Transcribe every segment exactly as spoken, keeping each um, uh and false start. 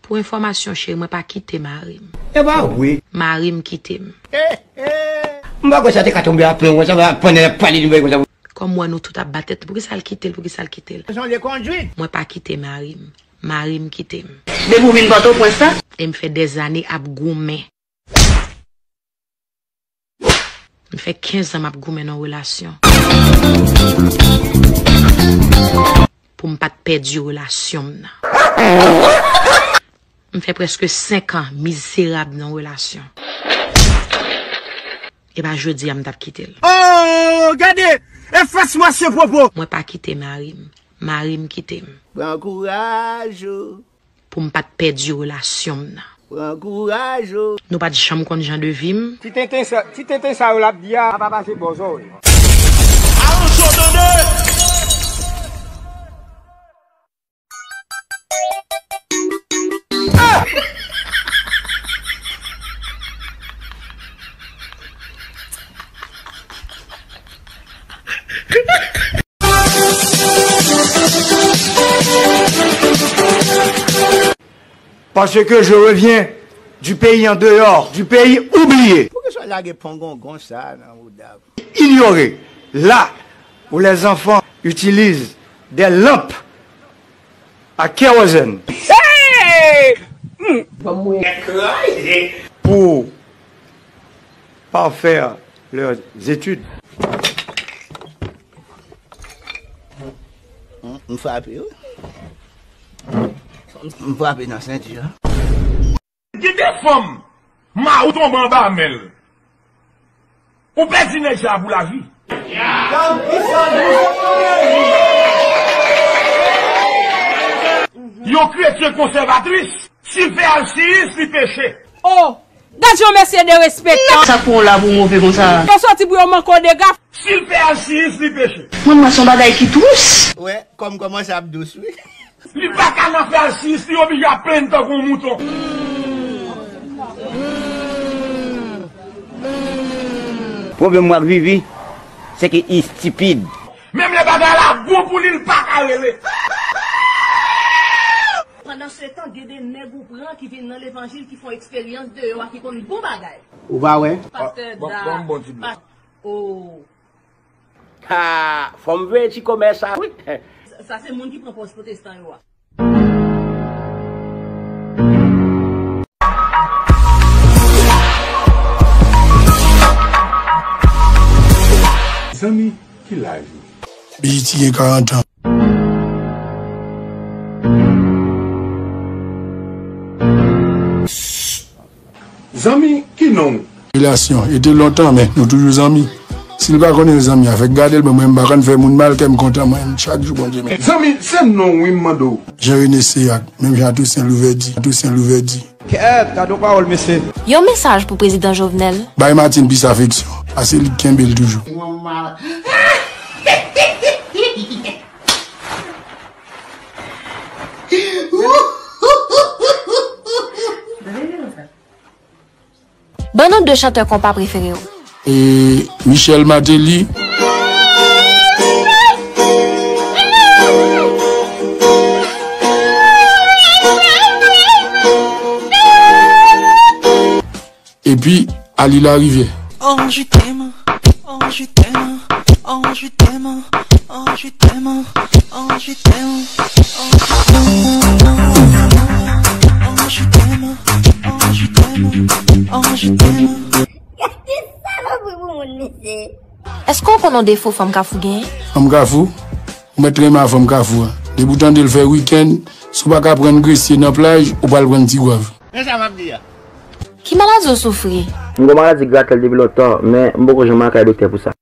Pou enfòmasyon, cheri, mwen pa kite mari m. E pa vre. Mari m kite m. M pa kwè sa te ka tonbe apre, mwen, sa va pandan y ap pale de bagay konsa. Kòm m wè nou tout ap bat tèt nou, poukisa l kite l, poukisa l kite l? Mwen pa kite mari m. Mari m kite m. Depi w vin Pòtoprens la? E m fè dèzane ap goumen. M fè kenz an m ap goumen nan relasyon. Pou m pa t pèdi relasyon m nan. M fè prèske senk an mizerab nan relasyon. E pa jodi a m t ap kite l. Oh, gade! E fas mwa se pwopo! Mwen pa kite mari m. Mari m kite m. Pran kouraj ou. Pou m pa t pèdi relasyon m nan. Pran kouraj ou. Nou pa t janm konn jan de vi m. Ti tenten sa, ti tenten sa yo l ap di a, pa pase bò zòrèy. Alonso tande! Parce que je reviens du pays en dehors, du pays oublié. Poukisa w lage pongongon sa nan mouda? Ignoré, là où les enfants utilisent des lampes à kérosène pour parfaire leurs études. M, m frape, wi. M frape nan senti a. Gen de fanm, mari w tonbe anba men l. Ou pèdi nèg sa pou lavi. Yon kretyen konsèvatris, si l fè alsiyis, li peche. Oh! Gad yon mesye derespektan. Sa k pran w la pou w move konsa? Yo soti pou yo manke w dega. Si l fè alsiyis, li peche. Mwen, mwen, se yon bagay ki twous. Wè, kòm kòmanse ap dous, wi. Li pa ka nan fè alsiyis, li oblije ap plenn tankou yon mouton. Pwoblèm mwen ak Vivi, se ke li estipid. Menm lè bagay la bon pou li, li pa ka rele. Pandansetan, gen de nèg ou pran ki vin nan levanjil, ki fè yon eksperyans deyò a, ki konn bon bagay. Ou pa wè? Pastè Da. Ban m bon ti dlo. Pa-, oh. Ha, fò m veye ti kòmè sa, wi. Sa, sa se moun ki pran pòz pwotestan yo a. Zanmi, ki laj ou? B E T gen karant an. Zanmi, ki non w? Relasyon, e te lontan, men nou toujou zanmi. Si l pa konnen zanmi a, fèk gade l, men mwen m pa konn fè moun mal, kè m kontan mwen, chak jou Bondye men. Zanmi, se non w wi m mande w. Jean René Séac, menm jan a Toussaint Louverdy, Toussaint Louverdy. Kèt, gade yon pawòl, mesye. Yon mesaj pou Prezidan Jovenel. Bay Martine plis afeksyon, paske li k kenbe l toujou. Ban nou de chantè konpa prefere w. E Michel Martelly. Epi Ali Larivière. Oh, je t'aime. Oh, je t'aime. Oh, je t'aime. Oh, je t'aime. Oh, je t'aime. Oh, je t'aime. Oh, je t'aime. Oh, je t'aime. Oh, je t'aime. Gade salopri pou moun, mesye. Èske w konn yon defo fanm Kafou genyen? Fanm Kafou? Ou mèt renmen a fanm Kafou a. Depi w tande l fè wikenn, si w pa ka prann gresye nan plaj, ou pral prann tigwav. Men sa m ap di a. Ki maladi w soufri? M gen maladi gratèl depi lontan, men m poko janm al kay doktè pou sa.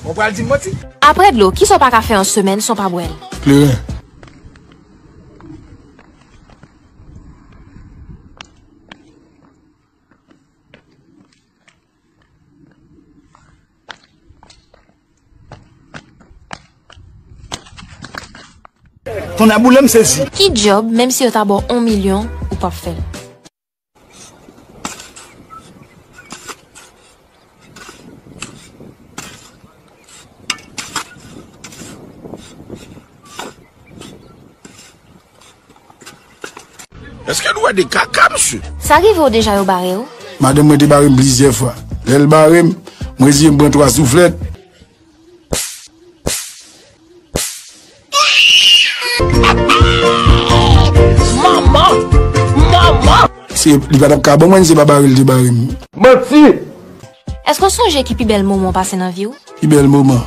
Ou pral di m manti? Apre dlo, kisa w pa ka fè yon semèn san w pa bwè l? Kleren. Tonnè boule m sezi. Ki djòb, menm si yo ta ba w yon milyon, ou p ap fè l? Èske nou wè de kaka, mesye? Sa rive w deja yo bare w? Madanm mwen te bare m plizyè fwa. Lè l bare m, m reziye m pran twa souflèt. Manman! Manman! Se, li pa t ap ka ban mwen, se pa bare l te bare m. Manti! Èske w sonje ki pi bèl moman w pase nan vi w? Pi bèl moman.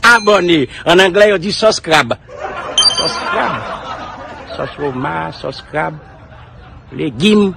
Abòne. An anglè, yo di sauce crab. Sauce crab. Sauce homard, sauce crab. Legim.